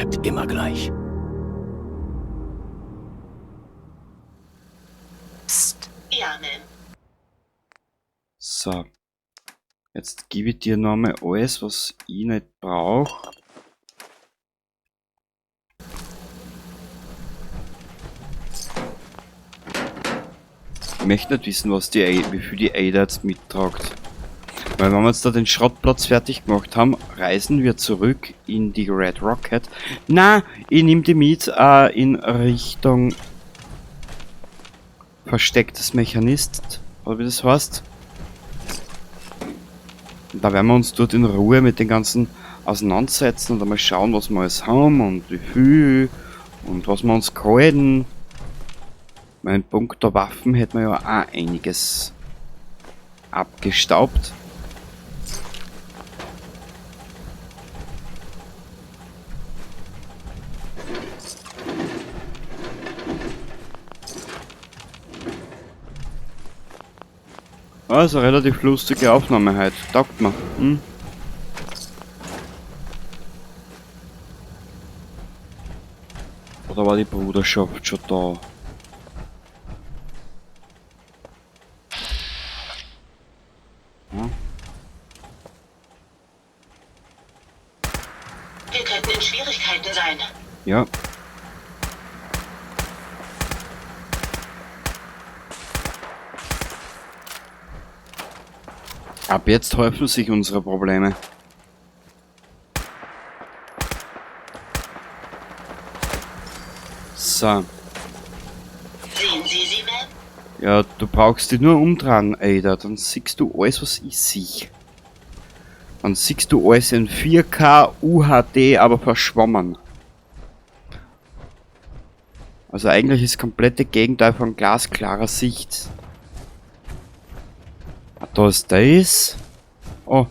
Bleibt immer gleich. Psst. Ja, Ma'am. So. Jetzt gebe ich dir nochmal alles, was ich nicht brauche. Ich möchte nicht wissen, was die, wie viel die Ada jetzt mittragt. Weil wenn wir jetzt da den Schrottplatz fertig gemacht haben, reisen wir zurück in die Red Rocket. Na, ich nehme die mit in Richtung verstecktes Mechanist, oder wie das heißt. Und da werden wir uns dort in Ruhe mit den ganzen auseinandersetzen und einmal schauen, was wir alles haben und wie viel und was wir uns gehalten. Mein Punkt der Waffen hätten wir ja auch einiges abgestaubt. Also relativ lustige Aufnahme heute. Taugt mir. Hm? Oder war die Bruderschaft schon da? Ja. Wir könnten in Schwierigkeiten sein. Ja. Ab jetzt häufen sich unsere Probleme. So. Sehen Sie sie, Ma'am? Ja, du brauchst dich nur umdrehen, Ada. Dann siehst du alles, was ich sehe. Dann siehst du alles in 4K UHD, aber verschwommen. Also eigentlich ist das komplette Gegenteil von glasklarer Sicht. Ah, da ist das. Oh.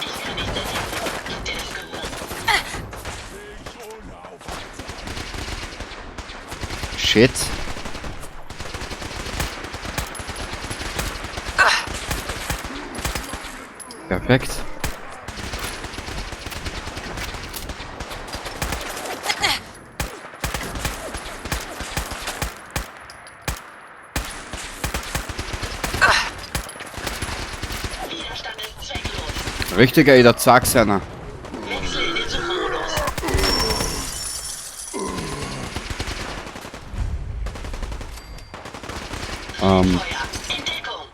Ich kann nicht erkennen. Habt ihr das gehört? Shit. Perfekt. Widerstand ist zwecklos. Richtig, Ada, sag's einer. Wechsle in den Suchmodus. Feuer. In Deckung.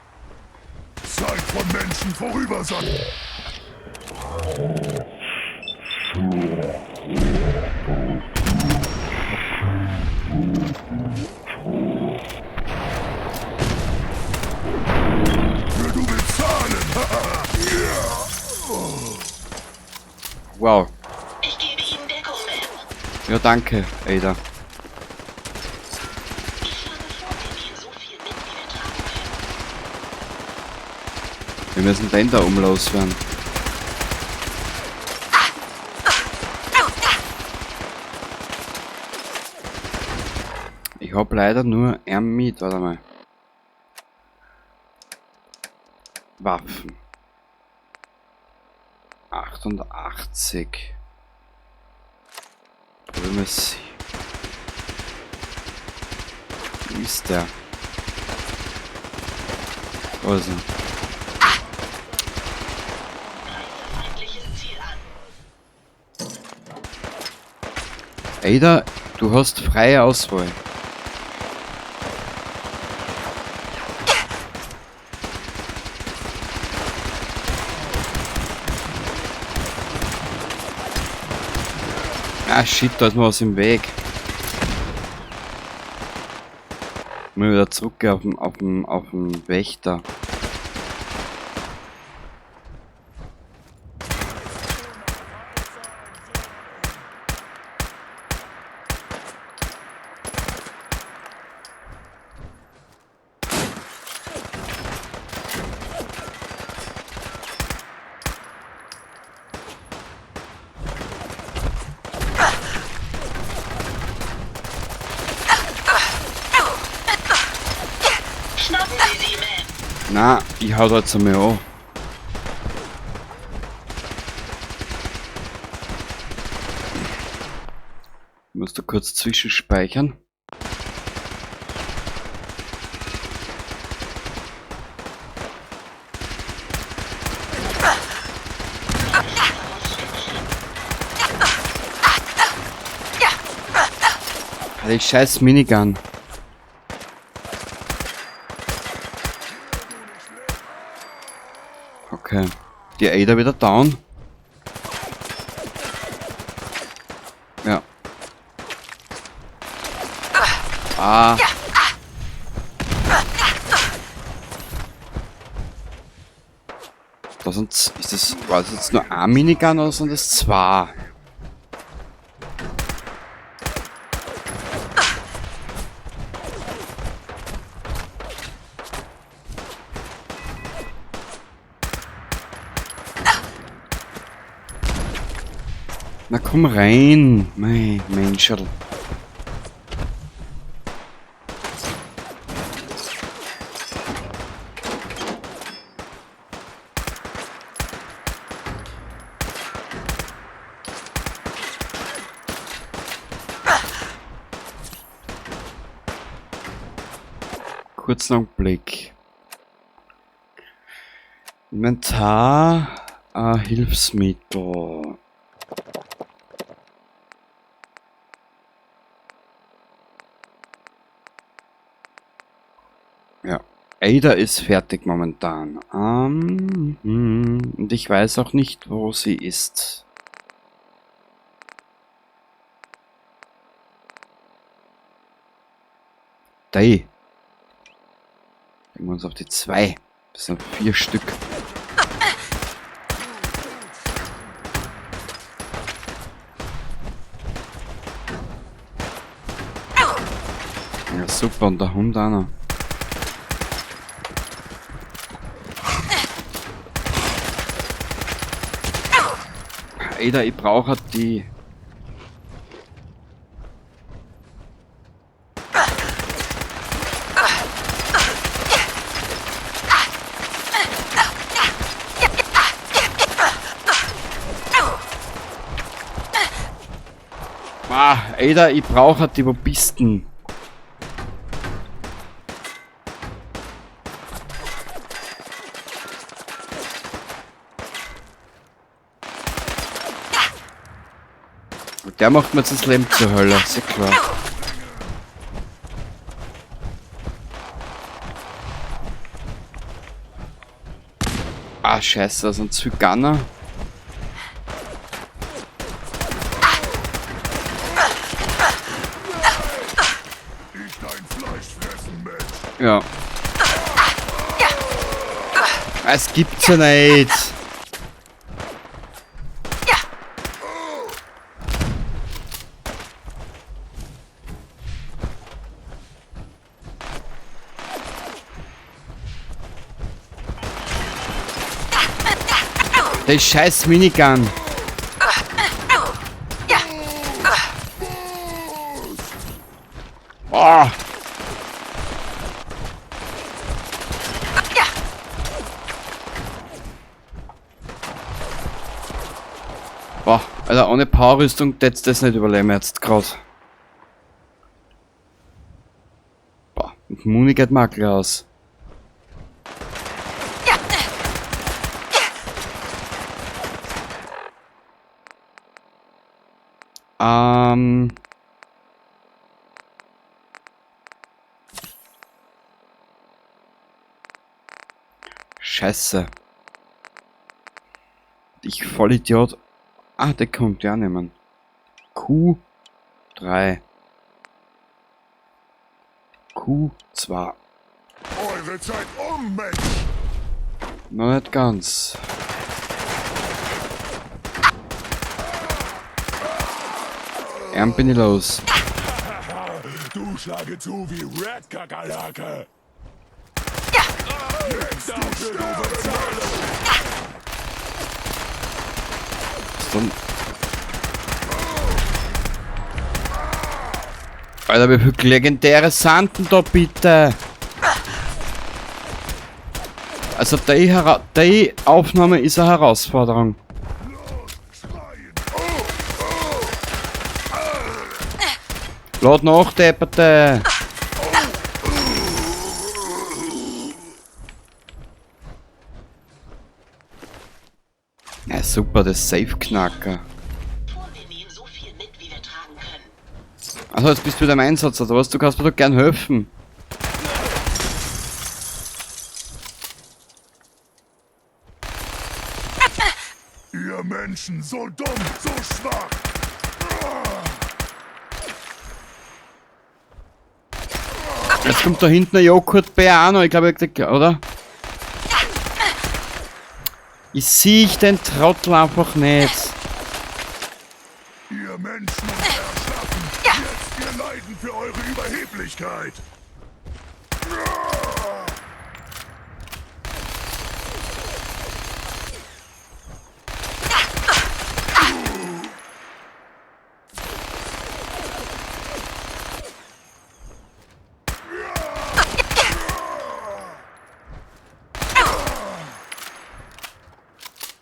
Zeit von Menschen vorüber sein. Für du bezahlen. Wow. Ich gebe Ihnen Deckung, Ma'am. Ja, danke, Ada. Ich schlage vor, wir nehmen so viel mit, wie wir tragen können. Wir müssen den da umloswerden. Ich hab leider nur einen mit, warte mal. Waffen. 88. Probieren wir es. Wo ist der? Wo ist er? Greife feindliches Ziel an. Ada, du hast freie Auswahl. Ah shit, da ist mir was im Weg. Mal wieder zurück auf den Wächter. Schnappen Sie sie, Ma'am. Na, ich hau da jetzt einmal an. Da kurz zwischenspeichern. Die scheiß Minigun. Okay. Die Ada wieder down. Ja. Ah. Das sind, ist das, war das jetzt nur ein Minigun oder sind das zwei? Na komm rein, mein Menscherl. Kurzen Augenblick. Inventar, Hilfsmittel. Ja, Ada ist fertig momentan. Und ich weiß auch nicht, wo sie ist. Da. Legen wir uns auf die 2. Das sind 4 Stück. Ja, super, und der Hund auch noch. Ada, ich brauche die. Ah, Ada, ich brauche die, wo bist denn? Der macht mir jetzt das Leben zur Hölle, sehr klar. Ah, scheiße, das sind Zyganer. Ich dein Fleisch fressen, Mensch. Ja. Es gibt's ja nicht. Der scheiß Minigun. Oh. Boah, Alter, ohne Powerrüstung hättest du das nicht überleben jetzt grad. Boah, und Muni geht Makel aus. Scheiße. Ich Vollidiot. Ah, der kommt ja nehmen. Q3. Q2. Eure Zeit um, Mensch! Noch nicht ganz. Ärm bin ich los. Du schlage zu wie Red Kakerlake. Jetzt dafür du bezahlen. Dann. Alter, wie viele legendäre Sanden da bitte? Also die Aufnahme ist eine Herausforderung. Lad nach, Depperte! Ja, super, das Safe-Knacker. Wir nehmen so viel mit, wie wir tragen können. Also jetzt bist du wieder im Einsatz, oder was? Du kannst mir doch gern helfen. Ihr Menschen, so dumm, so schwach. Jetzt kommt da hinten ein Joghurtbär auch noch, ich glaube, oder? Ich sehe den Trottel einfach nicht. Ihr Menschen und Herrschaften, jetzt ihr Leiden für eure Überheblichkeit.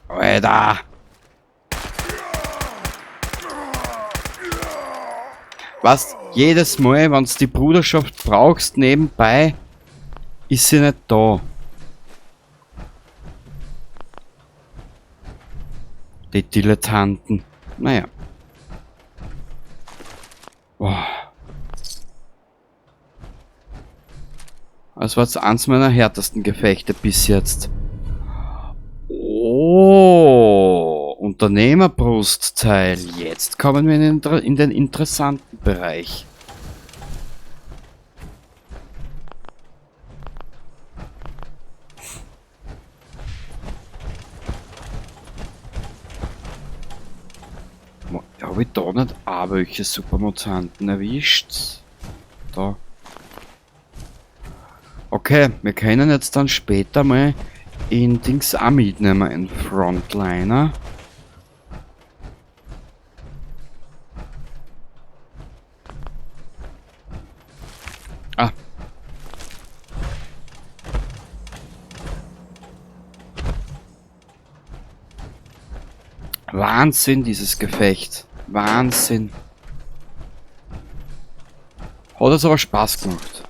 Alter! Was? Jedes Mal, wenn's die Bruderschaft brauchst, nebenbei, ist sie nicht da. Die Dilettanten. Naja. Boah. Das war jetzt eins meiner härtesten Gefechte bis jetzt. Oh, Unternehmerbrustteil. Jetzt kommen wir in den interessanten Bereich. Hab ich da nicht auch welche Supermutanten erwischt? Da. Okay, wir können jetzt dann später mal in Dings auch mitnehmen, in Frontliner. Ah. Wahnsinn, dieses Gefecht. Wahnsinn. Hat es aber Spaß gemacht.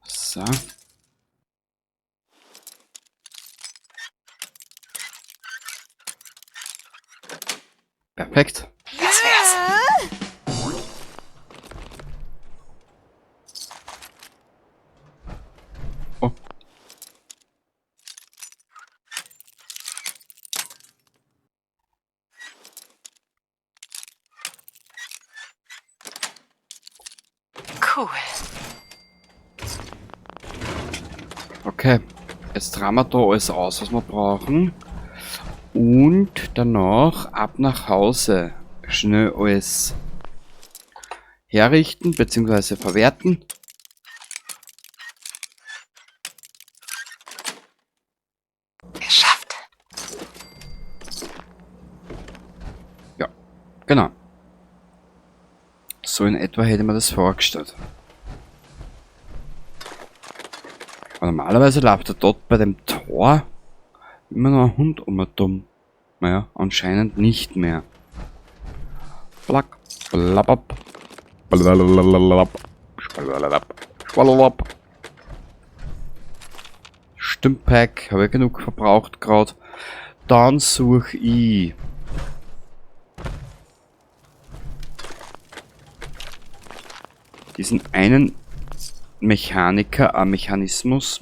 So. Perfekt. Das wär's. Oh. Cool. Okay, jetzt tragen wir da alles aus, was wir brauchen. Und danach ab nach Hause. Schnell alles herrichten bzw. verwerten. Geschafft. Ja, genau. So in etwa hätte man das vorgestellt. Aber normalerweise läuft er dort bei dem Tor immer noch ein Hund um und dumm. Naja, anscheinend nicht mehr. Plack, blabbab, blablabla, schwalalab. Stimmpack, habe ich genug verbraucht grad. Dann such ich diesen einen Mechaniker, Mechanismus.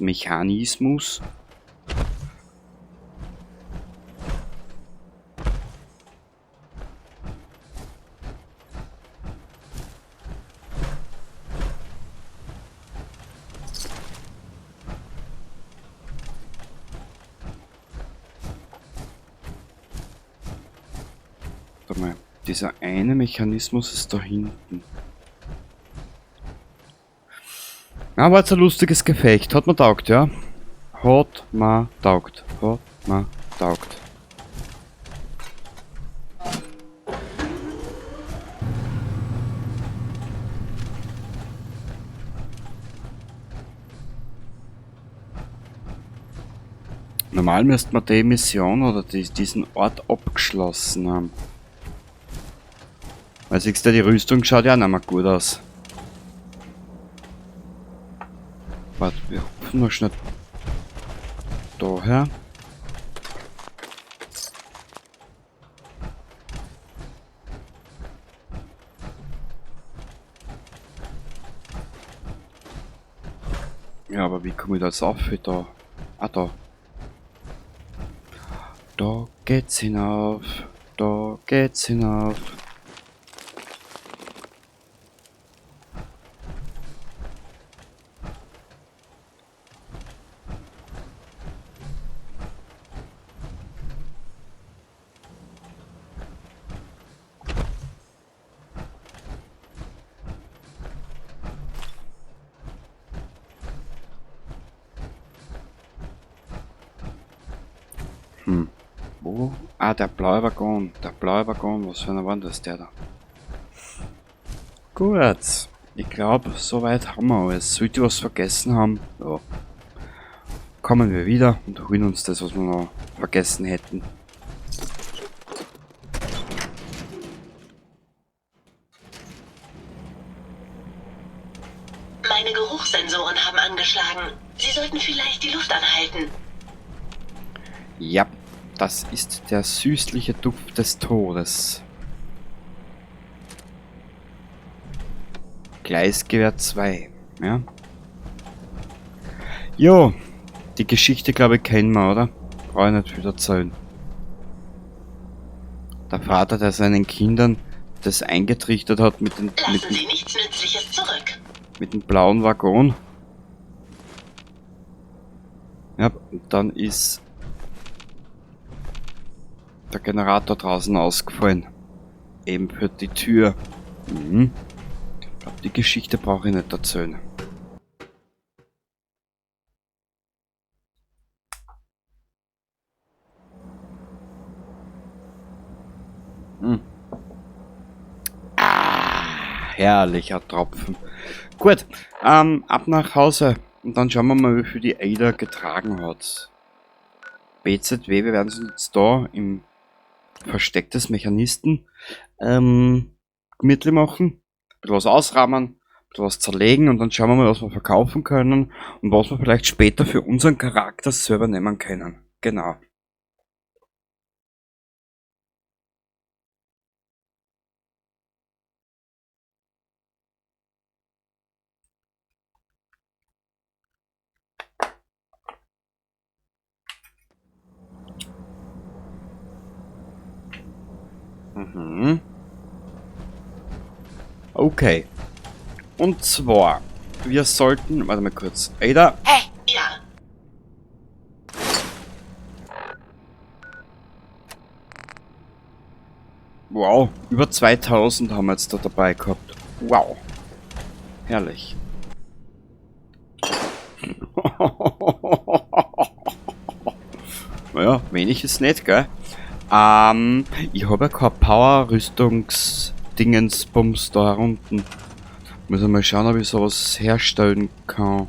Warte mal, dieser eine Mechanismus ist da hinten. Na, war jetzt ein lustiges Gefecht. Hat mir taugt, ja? Hat mir taugt. Hat mir taugt. Normal müsste man die Mission oder diesen Ort abgeschlossen haben. Weil siehst du, die Rüstung schaut ja nicht mehr gut aus. Warte, wir hupfen noch schnell daher. Ja, aber wie komme ich da jetzt auf? Da. Ah, da. Da geht's hinauf. Da geht's hinauf. Wo? Ah, der blaue Waggon. Der blaue Waggon. Was für einer war denn das, der da? Gut. Ich glaub, soweit haben wir alles. Sollte ich was vergessen haben, ja. Kommen wir wieder und holen uns das, was wir noch vergessen hätten. Meine Geruchssensoren haben angeschlagen. Sie sollten vielleicht die Luft anhalten. Ja, das ist der süßliche Duft des Todes. Gleisgewehr 2, ja. Jo, die Geschichte, glaube ich, kennen wir, oder? Brauche ich nicht viel erzählen. Der Vater, der seinen Kindern das eingetrichtert hat Lassen Sie nichts Nützliches zurück. mit dem blauen Waggon. Ja, und dann ist der Generator draußen ausgefallen. Eben für die Tür. Ich glaub, die Geschichte brauche ich nicht erzählen. Ah, herrlicher Tropfen. Gut, ab nach Hause. Und dann schauen wir mal, wie viel die Ada getragen hat. BZW, wir werden es uns da im Versteck des Mechanisten gemütlich machen. Ein bisschen was ausrahmen, ein bisschen was zerlegen und dann schauen wir mal, was wir verkaufen können und was wir vielleicht später für unseren Charakter selber nehmen können. Genau. Okay. Und zwar, wir sollten, warte mal kurz, Ada. Hey, ja. Wow, über 2000 haben wir jetzt da dabei gehabt. Wow. Herrlich. Naja, wenig ist nicht, gell? Ich hab ja keine Power-Rüstungsdingensbums da unten. Muss ich mal schauen, ob ich sowas herstellen kann.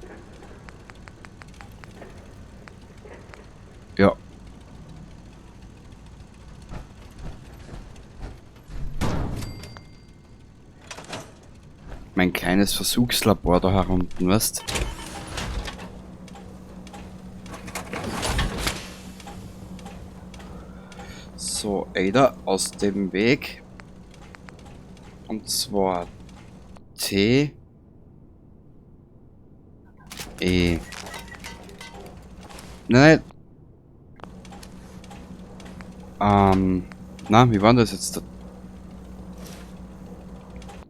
Ja. Mein kleines Versuchslabor da herunten, weißt? So, Ada, aus dem Weg. Und zwar T E. Nein, nein. Na, wie war denn das jetzt?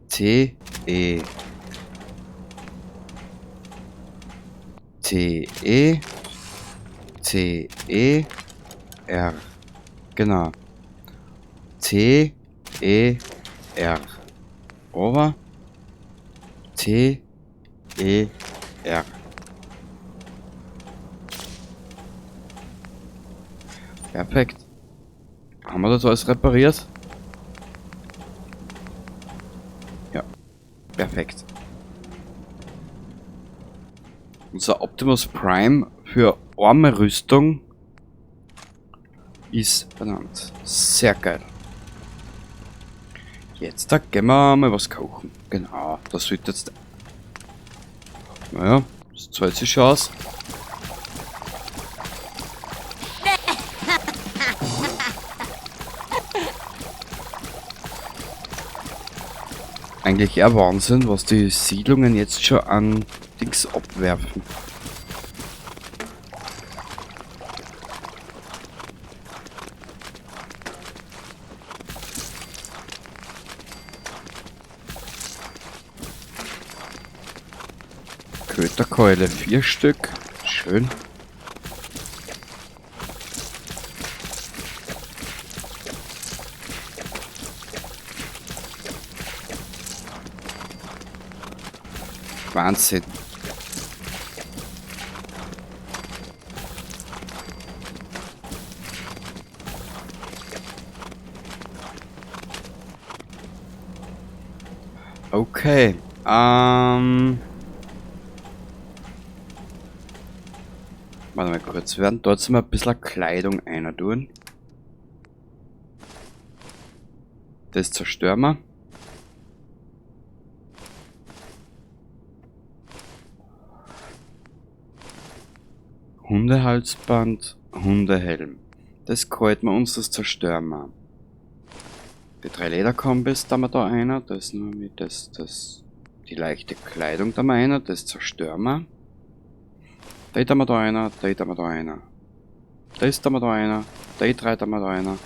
T E T E T E R. Genau. T E R. Over. T E R. Perfekt. Haben wir das alles repariert? Ja. Perfekt. Unser Optimus Prime für arme Rüstung. Ist benannt. Sehr geil. Jetzt, da gehen wir mal was kochen. Genau, das wird jetzt... Naja, das zahlt sich schon aus. Eigentlich eher Wahnsinn, was die Siedlungen jetzt schon an Dings abwerfen. Köterkeule, 4 Stück. Schön. Wahnsinn. Okay. Warte mal kurz, wir werden dort mal ein bisschen Kleidung einer tun. Das zerstören wir. Hundehalsband, Hundehelm. Das gefällt mir uns, das zerstören wir. Die 3 Lederkombis, da haben wir da einer, das nur mit, das, das, die leichte Kleidung da haben wir einer, das zerstören wir. Da haben wir da einer, da haben wir da einer. Da ist da wir da einer, da 3 da haben wir da einer.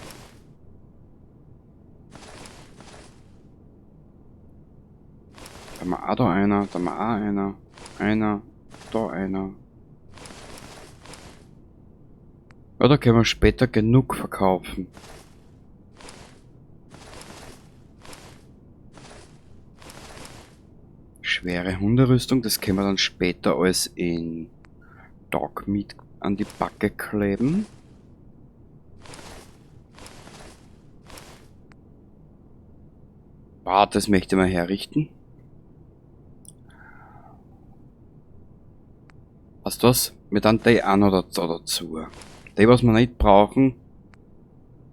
Da haben wir auch da einer, da haben wir auch einer, einer, da einer. Ja, da können wir später genug verkaufen. Schwere Hunderüstung, das können wir dann später alles in Dogmeat an die Backe kleben. Ah, das möchte ich mal herrichten. Weißt du was? Wir dann die auch noch dazu. Die, was wir nicht brauchen,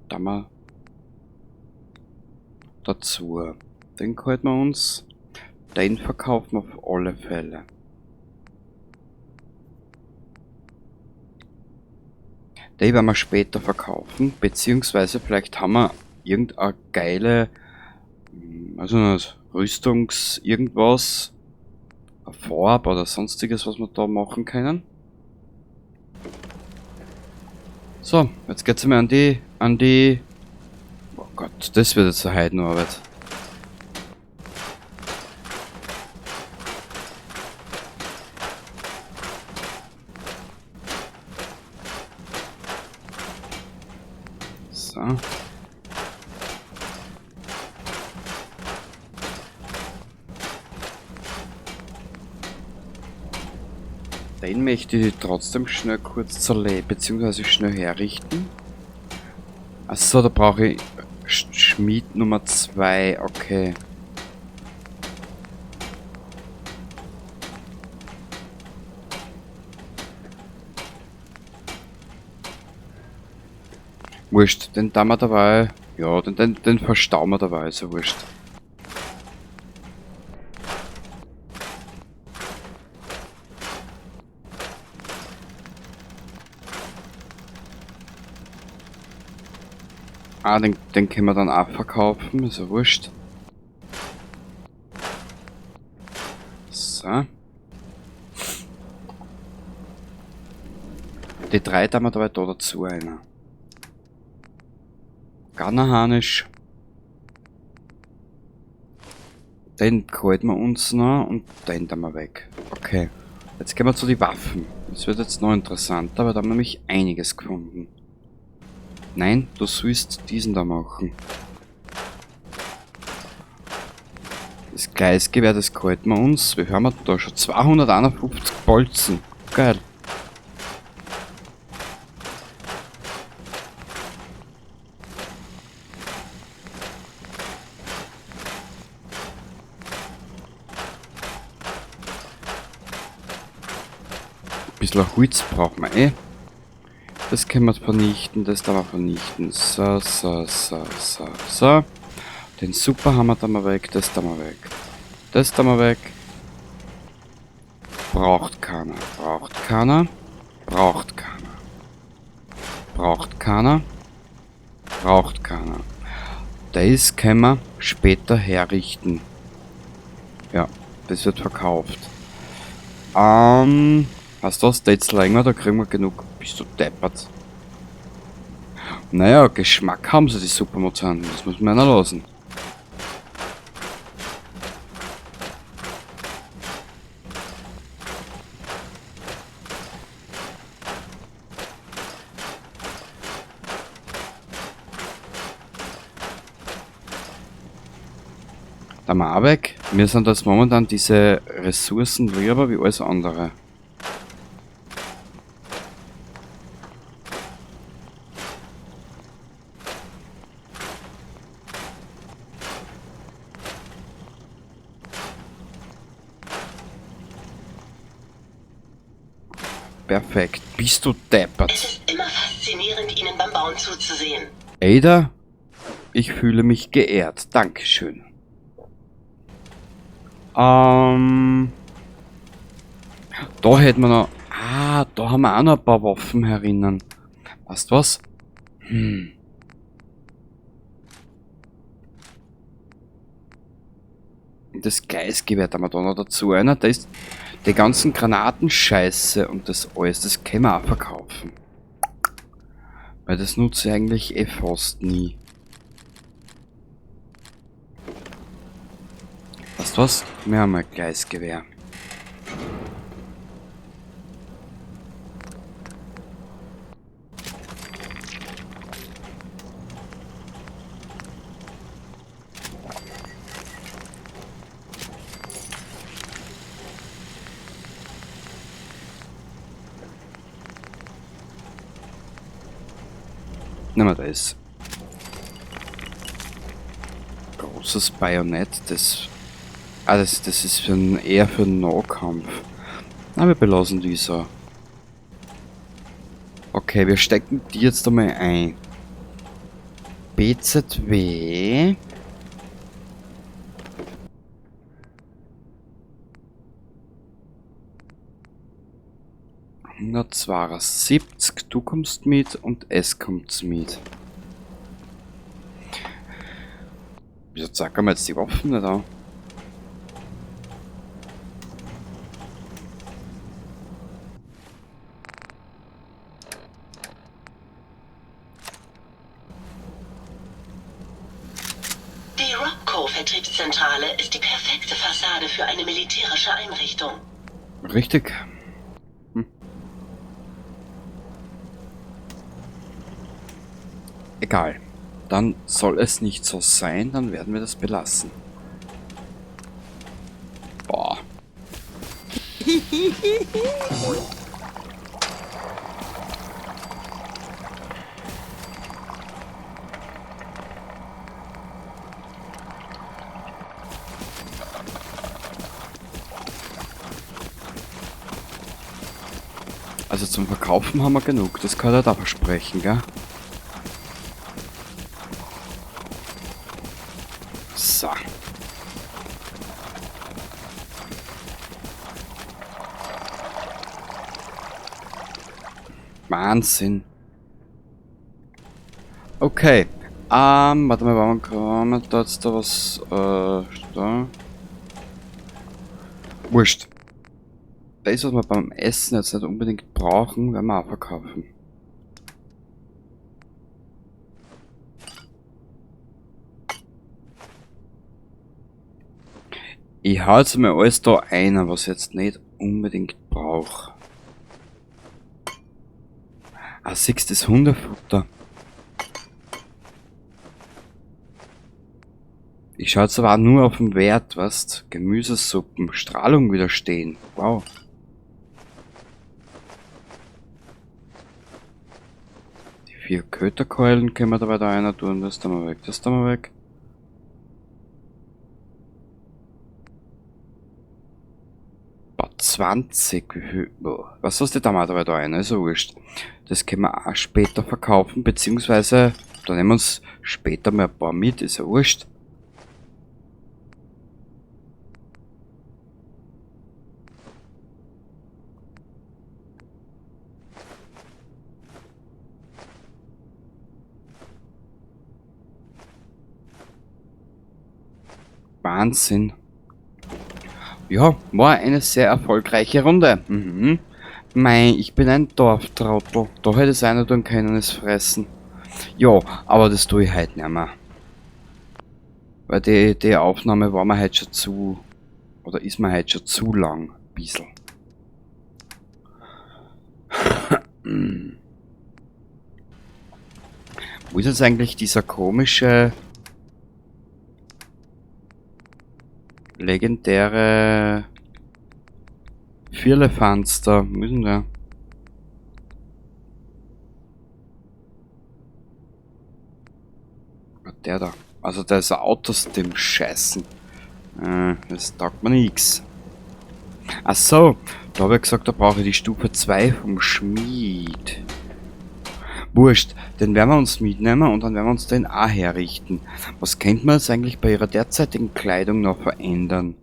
da mal dazu. Den halten wir uns. Den verkaufen wir auf alle Fälle. Die werden wir später verkaufen, beziehungsweise vielleicht haben wir irgendeine geile, also nicht, Rüstungs-, irgendwas, eine Farbe oder sonstiges, was wir da machen können. So, jetzt geht's mal an die, oh Gott, das wird jetzt eine Heidenarbeit. So. Den möchte ich trotzdem schnell kurz zerlegen, beziehungsweise schnell herrichten. Achso, da brauche ich Schmied Nummer 2, okay. Wurscht, den tun wir dabei. Ja, den verstauen wir dabei, ist ja wurscht. Ah, den können wir dann auch verkaufen, ist ja wurscht. So. Die 3 tun wir dabei da dazu einer. Garnerharnisch. Den halten wir uns noch und den tun wir weg. Okay. Jetzt gehen wir zu den Waffen. Das wird jetzt noch interessanter, weil da haben wir nämlich einiges gefunden. Nein, du sollst diesen da machen. Das Gleisgewehr, das halten wir uns. Wie haben wir da schon? 251 Bolzen. Geil. Ein bisschen Holz brauchen wir eh. Das können wir vernichten, das darf man vernichten. So, so, so, so, so. Den Superhammer da mal weg, das da mal weg. Das da mal weg. Braucht keiner, braucht keiner, braucht keiner. Braucht keiner, braucht keiner. Das können wir später herrichten. Ja, das wird verkauft. Hast du was? Das länger, da kriegen wir genug. Bist du deppert? Naja, Geschmack haben sie, die Supermutanten. Das muss man ja lassen. Da mal auch weg. Mir sind das momentan diese Ressourcen lieber wie alles andere. Perfekt. Bist du deppert? Es ist immer faszinierend, Ihnen beim Bauen zuzusehen. Ada, ich fühle mich geehrt. Dankeschön. Da hätten wir noch... Ah, da haben wir auch noch ein paar Waffen herinnen. Weißt du was? Das Gleisgewehr da haben wir da noch dazu einer. Da ist die ganzen Granatenscheiße und das alles, das können wir auch verkaufen. Weil das nutze ich eigentlich eh fast nie. Weißt du was? Wir haben ein Gleisgewehr. Nehmen wir das. Großes Bajonett, das... Ah, das ist eher für einen Nahkampf. Na, wir belassen die so. Okay, wir stecken die jetzt einmal ein. BZW. 172, du kommst mit und es kommt mit. Wieso zeigen wir jetzt die Waffen nicht an? Die Robco-Vertriebszentrale ist die perfekte Fassade für eine militärische Einrichtung. Richtig. Egal. Dann soll es nicht so sein, dann werden wir das belassen. Boah. Also zum Verkaufen haben wir genug, das kann er da versprechen, gell? So. Wahnsinn. Okay. Warte mal, warum kann man da jetzt da was, da? Wurscht. Das, was wir beim Essen jetzt nicht unbedingt brauchen, werden wir auch verkaufen. Ich hau jetzt mal alles da ein, was ich jetzt nicht unbedingt brauch. Ah, siehst du das Hundefutter? Ich schau jetzt aber auch nur auf den Wert, weißt? Gemüsesuppen, Strahlung widerstehen. Wow. Die 4 Köterkeulen können wir dabei da einer tun. Das da mal weg, das da mal weg. Paar 20. Wie viel? Boah, was ist da mal da rein? Ist ja wurscht. Das können wir auch später verkaufen, beziehungsweise da nehmen wir uns später mal ein paar mit, ist ja wurscht. Wahnsinn. Ja, war eine sehr erfolgreiche Runde. Mhm. Mei, ich bin ein Dorftrottel. Da hätte es einer tun können, es fressen. Ja, aber das tue ich heute nicht mehr. Weil die Aufnahme war mir heute schon zu... Oder ist mir heute schon zu lang. Ein bisschen. Wo ist jetzt eigentlich dieser komische... legendäre Firlefanz da? Wo ist denn der? Der da. Also da ist ein Autos dem Scheißen. Das taugt mir nix. Ach so, da hab ich gesagt, da brauche ich die Stufe 2 vom Schmied. Wurscht, den werden wir uns mitnehmen und dann werden wir uns den auch herrichten. Was könnte man jetzt eigentlich bei ihrer derzeitigen Kleidung noch verändern?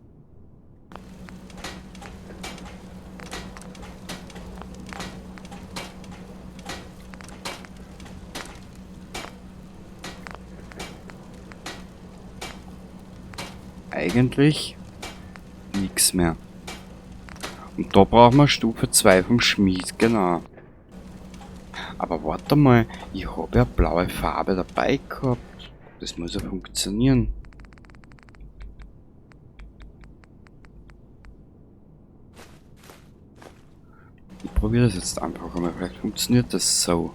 Eigentlich nix mehr. Und da brauchen wir Stufe 2 vom Schmied, genau. Aber warte mal, ich hab ja blaue Farbe dabei gehabt. Das muss ja funktionieren. Ich probiere das jetzt einfach einmal. Vielleicht funktioniert das so.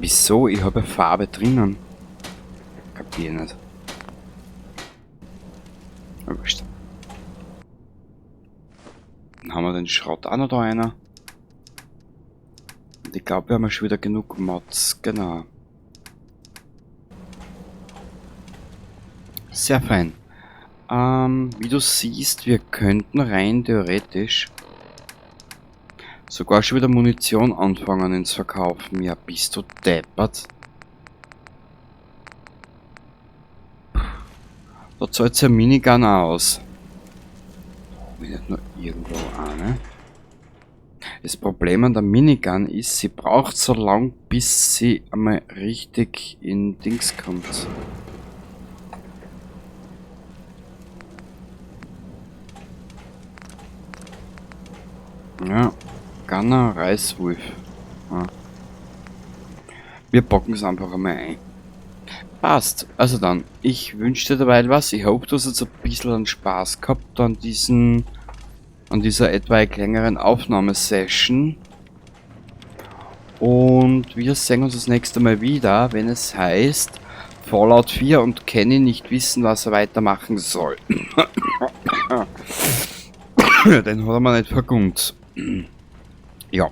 Wieso? Ich habe Farbe drinnen. Kapier nicht. Aber wurscht. Dann haben wir den Schrott auch noch da einer. Und ich glaub, wir haben ja schon wieder genug Mods. Genau. Sehr fein. Wie du siehst, wir könnten rein theoretisch sogar schon wieder Munition anfangen ins Verkaufen. Ja, bist du deppert? Da zahlt's ja Minigun aus. Hab ich nicht noch irgendwo eine? Das Problem an der Minigun ist, sie braucht so lang, bis sie einmal richtig in Dings kommt. Ja. Gunner, Reißwolf. Ja. Wir packen es einfach einmal ein. Passt. Also dann, ich wünsche dir derweil was. Ich hoffe, du hast jetzt ein bisschen einen Spaß gehabt an dieser etwa längeren Aufnahmesession. Und wir sehen uns das nächste Mal wieder, wenn es heißt Fallout 4 und Kenny nicht wissen, was er weitermachen soll. Den hat er mir nicht vergönnt. Ja.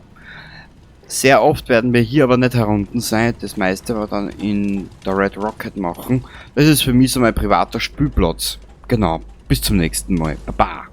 Sehr oft werden wir hier aber nicht herunten sein. Das meiste wir dann in der Red Rocket machen. Das ist für mich so mein privater Spielplatz. Genau. Bis zum nächsten Mal. Baba.